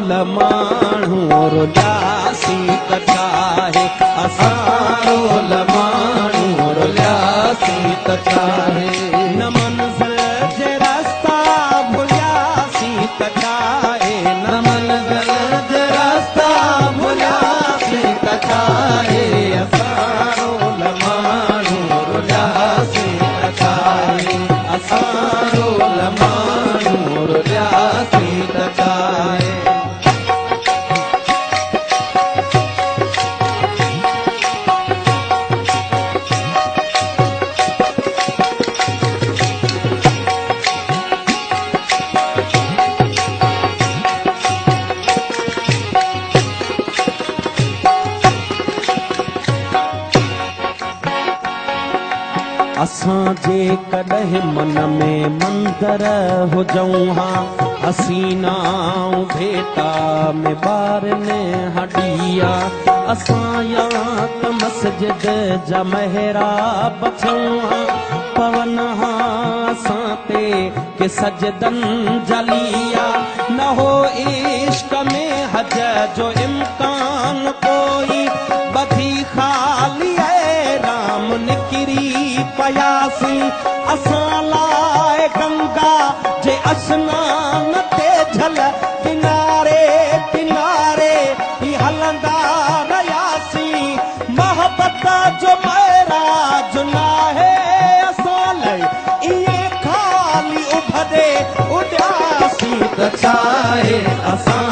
Role माण्हू रुलियासीं त छाहे, असां रोल माण्हू रुलियासीं त छाहे। न मंज़िल जे रस्ता भुलियासीं त छाहे, न मंज़िल जे रस्ता भुलियासीं त छाहे, असां रोल माण्हू रुलियासीं त छाहे, असां रोल माण्हू रुलियासीं त छाहे। असां जेकॾहिं मन में मंदर हुजूं हा, हसीना भेटा में ॿारनि हॾिया। असां या त मस्जिद जा मेहराब थियूं हा, पवन हा असां ते के सजदन जलिया। न हो इश्क में हज जो इम्कान कोई, बधी खाली राम निकिरी पयासीं। असां लाइ गंगा जे स्नान ते झल किनारे किनारे ई हलंदा रहियासीं। मोहबत जो महराज नाहे असां लाइ, ईअं खाली उभरे उॾियासीं त छाहे, असां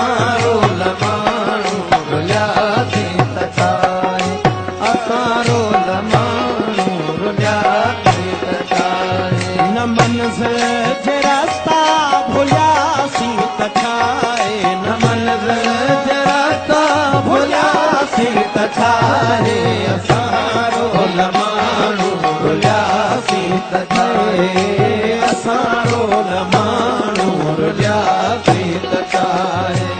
रोल माण्हू रुलियासीं त छाहे, असां रोल माण्हू रुलियासीं त छाहे। न मंज़िल जे रस्ता भुलियासीं त छाहे, न मंज़िल जे रस्ता भुलियासीं त छाहे, असां रोल माण्हू रुलियासीं त छाहे, असां रोल माण्हू रुलियासीं त छाहे।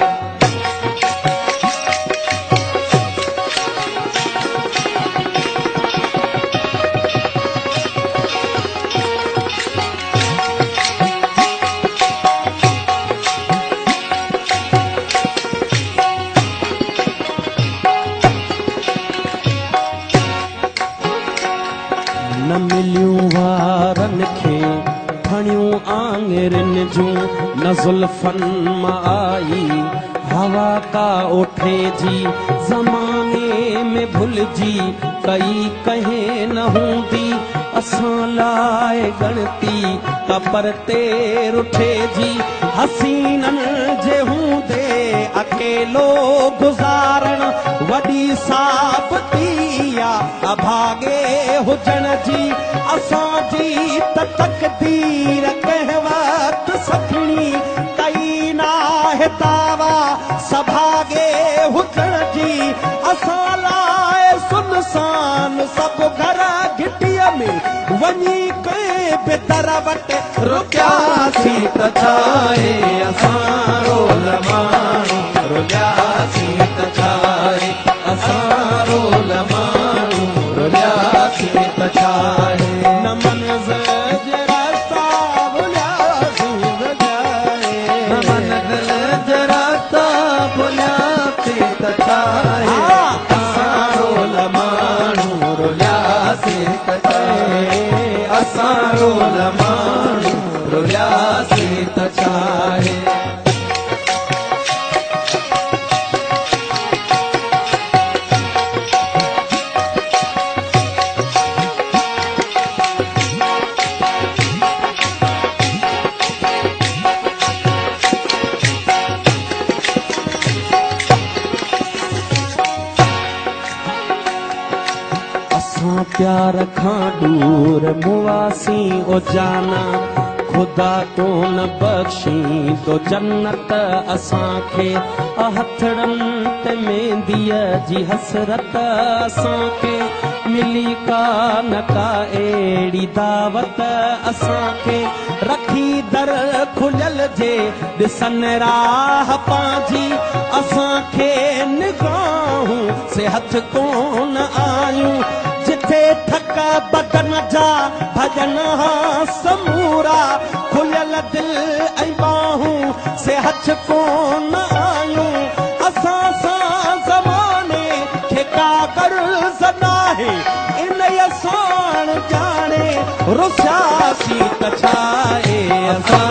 न मिलियूं वारनि खे खणियूं आङिरनि जूं, न ज़ुल्फ़नि मां आई हवा का ओठे जी। ज़माने में भुलिजी कई कंहिं न हूंदी, असां लाइ ॻणती का परते रुठे जी। हसीननि जे हूंदे अकेलो गुज़ारण वॾी साबिती आहे अभाॻे हुजण जी। असांजी त तक़दीर कंहिं वक़्तु सखणी कई नाहे दावा सभाॻे हुजण जी। असां लाइ सुनसान सभु घर घिटीअ में वञी कंहिं बि दर वटि रुकियासीं त छाहे, असां रोल माण्हू रुलियासीं त छाहे, असां रोल माण्हू रुलियासीं त छाहे। न मंज़िल जे रस्ता भुलियासीं त छाहे, न मंज़िल जे रस्ता भुलियासीं त छाहे, असां रोल माण्हू रुलियासीं त छाहे, असां रोल माण्हू रुलियासीं त छाहे। असां प्यार खां दूर मुआसीं ओ जाना, ख़ुदा कोन बख़्शींदो जन्नत असांखे। हथड़नि ते मेहंदीअ जी हसरत असांखे, मिली का न का अहिड़ी दावत असांखे। रखी दर खुलियल जे ॾिसनि राह पंहिंजी, असांखे निगाहूं से हथ कोन आयूं। जिथे थक बदन जा भॼन हा समूरा, खुलियल दिलि ऐं बाहूं से हथ कोन आयूं। ته ڇا آهي؟ اسان